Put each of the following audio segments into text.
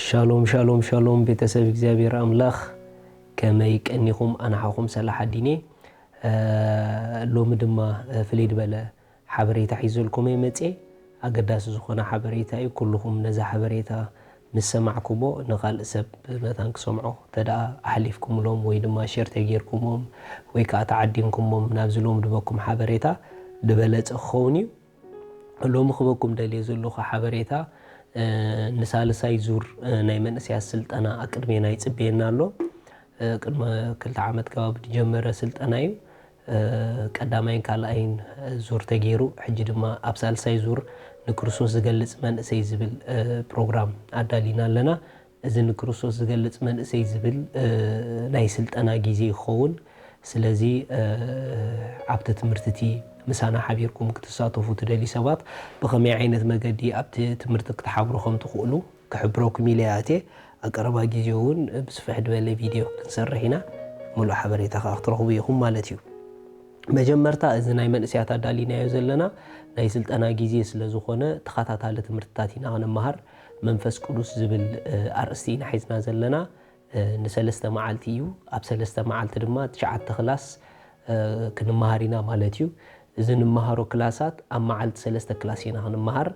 ሻሎም ሻሎም ሻሎም ቤተሰብ እግዚኣብሔር ኣምላኽ፣ ከመይ ቀኒኹም? ኣናሓኹም ሰላሕ ኣዲኔ። ሎሚ ድማ ፍልይ ዝበለ ሓበሬታ ሒዘልኩም እየ መፅየ። ኣገዳሲ ዝኾነ ሓበሬታ እዩ። ኩልኹም ነዛ ሓበሬታ ምስ ሰማዕኩሞ ንኻልእ ሰብ መታን ክሰምዖ ተደኣ ኣሕሊፍኩምሎም ወይ ድማ ሸር ተጌርኩሞም ወይ ከዓ ተዓዲምኩሞም ናብዚ ሎም ድበኩም ሓበሬታ ዝበለፀ ክኸውን እዩ። ሎሚ ክበኩም ደልየ ዘለኹ ሓበሬታ ንሳልሳይ ዙር ናይ መንእሰያት ስልጠና ኣቅድሜና ይፅበየና ኣሎ። ቅድመ ክልተ ዓመት ከባቢ ዝጀመረ ስልጠና እዩ። ቀዳማይን ካልኣይን ዙር ተገይሩ፣ ሕጂ ድማ ኣብ ሳልሳይ ዙር ንክርስቶስ ዝገልጽ መንእሰይ ዝብል ፕሮግራም ኣዳሊና ኣለና። እዚ ንክርስቶስ ዝገልጽ መንእሰይ ዝብል ናይ ስልጠና ግዜ ይኸውን። ስለዚ ኣብቲ ትምህርቲ እቲ ምሳና ሓቢርኩም ክትሳተፉ ትደልዩ ሰባት ብኸመይ ዓይነት መገዲ ኣብቲ ትምህርቲ ክትሓብሩ ከም ትኽእሉ ክሕብረኩም ኢለ እየ ኣትየ። ኣብ ቀረባ ግዜ እውን ብስፍሕ ዝበለ ቪድዮ ክንሰርሕ ኢና። ሙሉእ ሓበሬታ ከዓ ክትረኽቡ ኢኹም ማለት እዩ። መጀመርታ እዚ ናይ መንእሰያት ኣዳሊናዮ ዘለና ናይ ስልጠና ግዜ ስለ ዝኾነ ተኸታታሊ ትምህርትታት ኢና ክንመሃር። መንፈስ ቅዱስ ዝብል ኣርእስቲ ኢና ሒዝና ዘለና። ንሰለስተ መዓልቲ እዩ። ኣብ ሰለስተ መዓልቲ ድማ ትሽዓተ ክላስ ክንመሃር ኢና ማለት እዩ። እዚ ንመሃሮ ክላሳት ኣብ መዓልቲ ሰለስተ ክላስ ኢና ክንመሃር።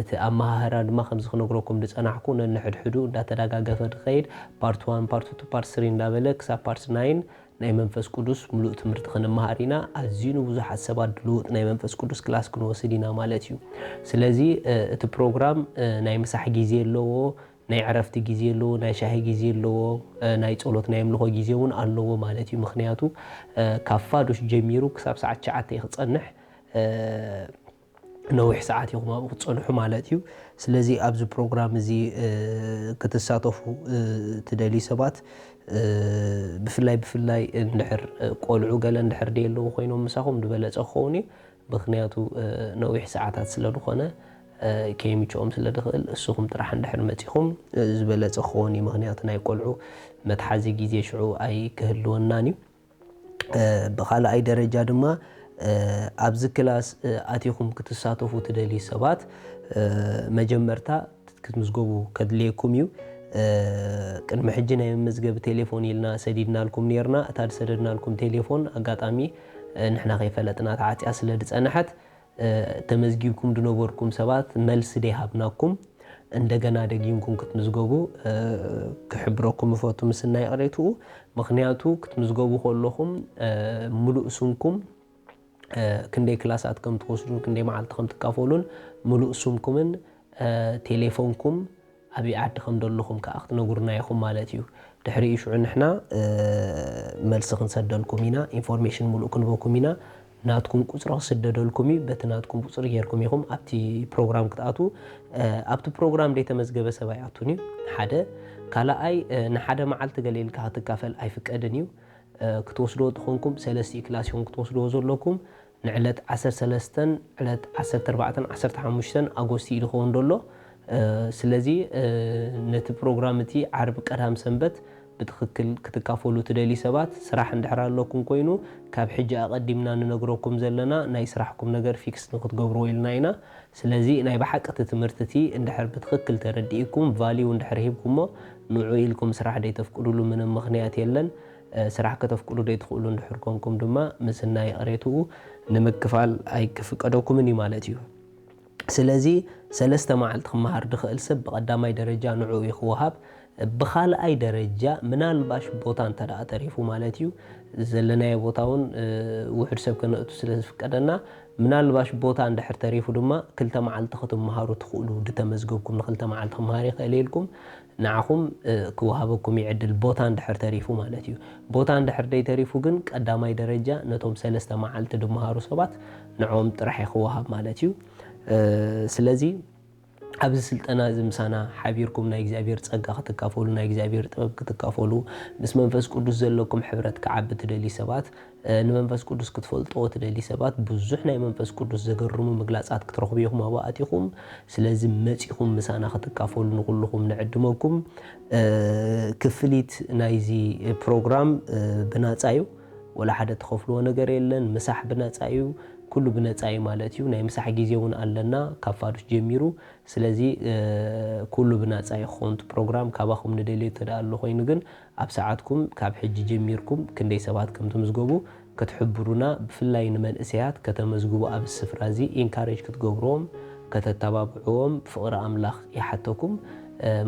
እቲ ኣመሃህራ ድማ ከምዚ ክነግረኩም ዝጸናሕኩ ነንሕድሕዱ እንዳተዳጋገፈ ዝኸይድ ፓርት ዋን፣ ፓርት ቱ፣ ፓርት ስሪ እንዳበለ ክሳብ ፓርት ናይን ናይ መንፈስ ቅዱስ ምሉእ ትምህርቲ ክንመሃር ኢና። ኣዝዩ ንብዙሓት ሰባት ድልውጥ ናይ መንፈስ ቅዱስ ክላስ ክንወስድ ኢና ማለት እዩ። ስለዚ እቲ ፕሮግራም ናይ ምሳሕ ግዜ ኣለዎ፣ ናይ ዕረፍቲ ግዜ ኣለዎ፣ ናይ ሻሂ ግዜ ኣለዎ፣ ናይ ጸሎት ናይ ኣምልኾ ግዜ እውን ኣለዎ ማለት እዩ። ምኽንያቱ ካብ ፋዱሽ ጀሚሩ ክሳብ ሰዓት ትሽዓተ እዩ ክጸንሕ። ነዊሕ ሰዓት ኢኹም ኣብኡ ክትጸንሑ ማለት እዩ። ስለዚ ኣብዚ ፕሮግራም እዚ ክትሳተፉ ትደልዩ ሰባት፣ ብፍላይ ብፍላይ እንድሕር ቆልዑ ገለ እንድሕር ደየለዉ ኮይኖም ምሳኹም ዝበለጸ ክኸውን እዩ። ምኽንያቱ ነዊሕ ሰዓታት ስለ ዝኾነ ከይምችኦም ስለ ዝኽእል፣ እስኹም ጥራሕ እንድሕር መጺኹም ዝበለጸ ክኸውን እዩ። ምኽንያቱ ናይ ቆልዑ መትሓዚ ግዜ ሽዑ ኣይክህልወናን እዩ። ብኻልኣይ ደረጃ ድማ ኣብዚ ክላስ ኣቲኹም ክትሳተፉ ትደልዩ ሰባት መጀመርታ ክትምዝገቡ ከድልየኩም እዩ። ቅድሚ ሕጂ ናይ መመዝገቢ ቴሌፎን ኢልና ሰዲድናልኩም ነርና። እታ ዝሰደድናልኩም ቴሌፎን ኣጋጣሚ ንሕና ከይፈለጥና ተዓፅያ ስለ ዝፀንሐት ተመዝጊብኩም ዝነበርኩም ሰባት መልሲ ደይሃብናኩም። እንደገና ደጊምኩም ክትምዝገቡ ክሕብረኩም እፈቱ ምስናይ ቅሬትኡ። ምኽንያቱ ክትምዝገቡ ከለኹም ምሉእ ስምኩም፣ ክንደይ ክላሳት ከም ትወስዱን ክንደይ መዓልቲ ከም ትካፈሉን ምሉእ ስምኩምን ቴሌፎንኩም ኣበይ ዓዲ ከም ዘለኹም ከዓ ክትነግሩና ኢኹም ማለት እዩ። ድሕሪኡ ሽዑ ንሕና መልሲ ክንሰደልኩም ኢና፣ ኢንፎርሜሽን ሙሉእ ክንበኩም ኢና። ናትኩም ቁፅሪ ክስደደልኩም እዩ። በቲ ናትኩም ቁፅሪ ጌርኩም ኢኹም ኣብቲ ፕሮግራም ክትኣትዉ። ኣብቲ ፕሮግራም ዘይተመዝገበ ሰብ ኣይኣቱን እዩ፣ ሓደ። ካልኣይ፣ ንሓደ መዓልቲ ገለ ኢልካ ክትካፈል ኣይፍቀድን እዩ። ክትወስድዎ ተኾንኩም ሰለስቲኡ ክላስ ኢኹም ክትወስድዎ ዘለኩም። ንዕለት ዓሰርተ ሰለስተን ዕለት ዓሰርተ ኣርባዕተን ዓሰርተ ሓሙሽተን ኣጎስቲ እዩ ዝኸውን ዘሎ። ስለዚ ነቲ ፕሮግራም እቲ ዓርቢ፣ ቀዳም፣ ሰንበት ብትኽክል ክትካፈሉ ትደልዩ ሰባት፣ ስራሕ እንድሕር ኣለኩም ኮይኑ፣ ካብ ሕጂ ኣቐዲምና ንነግረኩም ዘለና ናይ ስራሕኩም ነገር ፊክስ ንክትገብርዎ ኢልና ኢና። ስለዚ ናይ ብሓቂ እቲ ትምህርቲ እቲ እንድሕር ብትኽክል ተረዲእኩም፣ ቫልዩ እንድሕር ሂብኩሞ፣ ንዑ ኢልኩም ስራሕ ደይተፍቅዱሉ ምንም ምኽንያት የለን። ስራሕ ከተፍቅዱ ደይትኽእሉ እንድሕር ኮንኩም ድማ ምስናይ ቅሬትኡ ንምክፋል ኣይክፍቀደኩምን እዩ ማለት እዩ። ስለዚ ሰለስተ መዓልቲ ክመሃር ዝኽእል ሰብ ብቐዳማይ ደረጃ ንዕኡ እዩ ክወሃብ። ብኻልኣይ ደረጃ ምናልባሽ ቦታ እንተ ደኣ ተሪፉ ማለት እዩ፣ ዘለናዮ ቦታ እውን ውሑድ ሰብ ከነእቱ ስለ ዝፍቀደና፣ ምናልባሽ ቦታ እንድሕር ተሪፉ ድማ ክልተ መዓልቲ ክትመሃሩ ትኽእሉ፣ ድተመዝገብኩም ንክልተ መዓልቲ ክመሃር ይኽእል ኢልኩም ንዓኹም ክወሃበኩም ይዕድል፣ ቦታ እንድሕር ተሪፉ ማለት እዩ። ቦታ እንድሕር ደይተሪፉ ግን ቀዳማይ ደረጃ ነቶም ሰለስተ መዓልቲ ድመሃሩ ሰባት ንዕኦም ጥራሕ እዩ ክወሃብ ማለት እዩ። ስለዚ ኣብዚ ስልጠና እዚ ምሳና ሓቢርኩም ናይ እግዚኣብሔር ጸጋ ክትካፈሉ፣ ናይ እግዚኣብሔር ጥበብ ክትካፈሉ፣ ምስ መንፈስ ቅዱስ ዘለኩም ሕብረት ክዓቢ ትደልዩ ሰባት፣ ንመንፈስ ቅዱስ ክትፈልጥዎ ትደልዩ ሰባት፣ ብዙሕ ናይ መንፈስ ቅዱስ ዘገርሙ ምግላጻት ክትረኽቡ ኢኹም ኣብኡ ኣቲኹም። ስለዚ መጺኹም ምሳና ክትካፈሉ ንኹልኹም ንዕድመኩም። ክፍሊት ናይዚ ፕሮግራም ብናጻ እዩ። ወላ ሓደ ትኸፍልዎ ነገር የለን። ምሳሕ ብናጻ እዩ። ኩሉ ብነጻ እዩ ማለት እዩ። ናይ ምሳሕ ግዜ እውን ኣለና ካብ ፋዱሽ ጀሚሩ። ስለዚ ኩሉ ብናጻ እዩ ክኸውን እቲ ፕሮግራም። ካባኹም ንደልዮ እንተ ደኣ ኣሎ ኮይኑ ግን ኣብ ሰዓትኩም ካብ ሕጂ ጀሚርኩም ክንደይ ሰባት ከም ትምዝገቡ ክትሕብሩና፣ ብፍላይ ንመንእሰያት ከተመዝግቡ ኣብ ስፍራ እዚ ኢንካሬጅ ክትገብርዎም፣ ከተተባብዕዎም ፍቕሪ ኣምላኽ ይሓተኩም።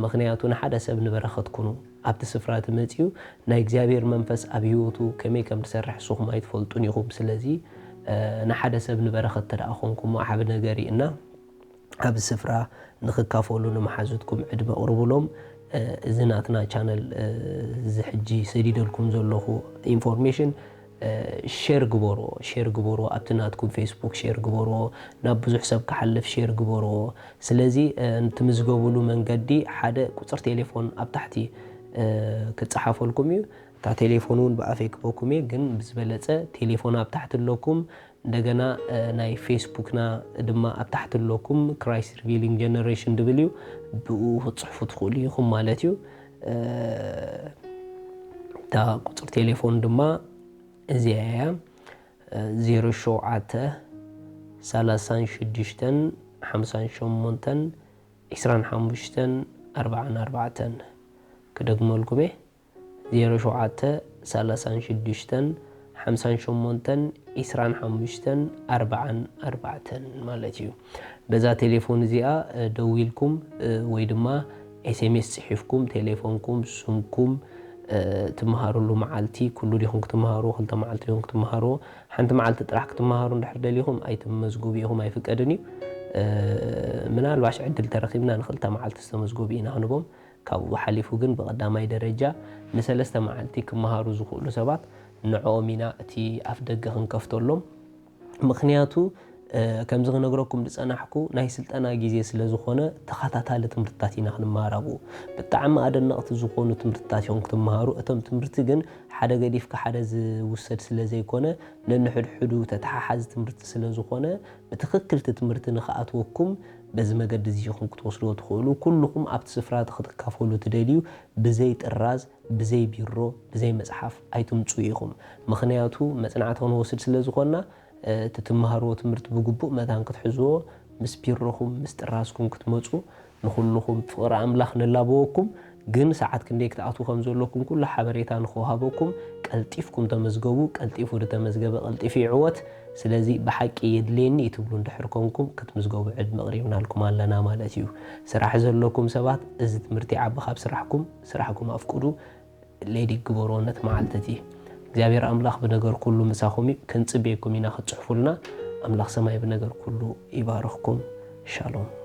ምኽንያቱ ንሓደ ሰብ ንበረኸት ኩኑ። ኣብቲ ስፍራ እቲ መጺኡ ናይ እግዚኣብሔር መንፈስ ኣብ ህይወቱ ከመይ ከም ዝሰርሕ ንስኹም ኣይትፈልጡን ኢኹም። ስለዚ ንሓደ ሰብ ንበረኸት ተደኣ ኮንኩሞ ዓቢ ነገር እዩ እና ኣብዚ ስፍራ ንኽካፈሉ ንመሓዙትኩም ዕድመ ኣቕርቡሎም። እዚ ናትና ቻነል እዚ ሕጂ ሰዲደልኩም ዘለኹ ኢንፎርሜሽን ሼር ግበርዎ፣ ሼር ግበርዎ፣ ኣብቲ ናትኩም ፌስቡክ ሼር ግበርዎ፣ ናብ ብዙሕ ሰብ ክሓልፍ ሼር ግበርዎ። ስለዚ እንትምዝገቡሉ መንገዲ ሓደ ቁፅር ቴሌፎን ኣብ ታሕቲ ክፀሓፈልኩም እዩ። እታ ቴሌፎን እውን ብኣፈይ ክበኩም እየ፣ ግን ብዝበለፀ ቴሌፎን ኣብ ታሕቲ ኣለኩም። እንደገና ናይ ፌስቡክና ድማ ኣብ ታሕቲ ኣለኩም፣ ክራይስት ሪቪሊንግ ጀነሬሽን ድብል እዩ። ብኡ ክትፅሕፉ ትኽእሉ ኢኹም ማለት እዩ። እታ ቁፅር ቴሌፎን ድማ እዚኣ እያ፣ ዜሮ ሸውዓተ ሰላሳን ሽዱሽተን ሓምሳን ሸሞንተን ዒስራን ሓሙሽተን ኣርባዓን ኣርባዕተን። ክደግመልኩም እየ፣ ዜሮ ሸውዓተ ሰላሳን ሽዱሽተን ሓምሳን ሸሞንተን ዒስራን ሓሙሽተን ኣርባዓን ኣርባዕተን ማለት እዩ። በዛ ቴሌፎን እዚኣ ደዊልኩም ወይ ድማ ኤስኤምኤስ ጽሒፍኩም ቴሌፎንኩም፣ ስምኩም፣ ትመሃሩሉ መዓልቲ፣ ኩሉ ዲኹም ክትመሃሩ፣ ክልተ መዓልቲ ዲኹም ክትመሃሩ፣ ሓንቲ መዓልቲ ጥራሕ ክትመሃሩ እንድሕር ደሊኹም ኣይትመዝግቡ ኢኹም፣ ኣይፍቀድን እዩ። ምናልባሽ ዕድል ተረኺብና ንኽልተ መዓልቲ ዝተመዝገቡ ኢና ክንቦም። ካብኡ ሓሊፉ ግን ብቐዳማይ ደረጃ ንሰለስተ መዓልቲ ክመሃሩ ዝኽእሉ ሰባት ንዕኦም ኢና እቲ ኣፍ ደገ ክንከፍተሎም። ምኽንያቱ ከምዚ ክነግረኩም ዝጸናሕኩ ናይ ስልጠና ግዜ ስለ ዝኾነ ተኸታታሊ ትምህርትታት ኢና ክንመሃር ኣብኡ። ብጣዕሚ ኣደነቕቲ ዝኾኑ ትምህርትታት እዮም ክትመሃሩ። እቶም ትምህርቲ ግን ሓደ ገዲፍካ ሓደ ዝውሰድ ስለ ዘይኮነ ነንሕድሕዱ ተተሓሓዚ ትምህርቲ ስለ ዝኾነ ብትኽክል እቲ ትምህርቲ ንኽኣትወኩም በዚ መገዲ እዚ ኢኹም ክትወስድዎ ትኽእሉ። ኩልኹም ኣብቲ ስፍራ እቲ ክትካፈሉ ትደልዩ ብዘይ ጥራዝ፣ ብዘይ ቢሮ፣ ብዘይ መጽሓፍ ኣይትምጽኡ ኢኹም። ምኽንያቱ መጽናዕቲ ክንወስድ ስለ ዝኾንና እቲ ትመሃርዎ ትምህርቲ ብግቡእ መታን ክትሕዝዎ ምስ ቢሮኹም ምስ ጥራዝኩም ክትመጹ ንኹልኹም ፍቕሪ ኣምላኽ ንላበወኩም። ግን ሰዓት ክንደይ ክትኣትዉ ከም ዘለኩም ኩሉ ሓበሬታ ንኽወሃበኩም ቀልጢፍኩም ተመዝገቡ። ቀልጢፉ ዝተመዝገበ ቀልጢፉ ይዕወት። ስለዚ ብሓቂ የድልየኒ እዩ ትብሉ እንድሕር ኮንኩም ክትምዝገቡ ዕድመ ኣቕሪብናልኩም ኣለና ማለት እዩ። ስራሕ ዘለኩም ሰባት እዚ ትምህርቲ ይዓቢ ካብ ስራሕኩም፣ ስራሕኩም ኣፍቅዱ። ሌዲ ግበርዎ ነቲ መዓልቲ እቲ። እግዚኣብሔር ኣምላኽ ብነገር ኩሉ ምሳኹም እዩ። ክንጽበየኩም ኢና ክትጽሕፉልና። ኣምላኽ ሰማይ ብነገር ኩሉ ይባርኽኩም። ሻሎም።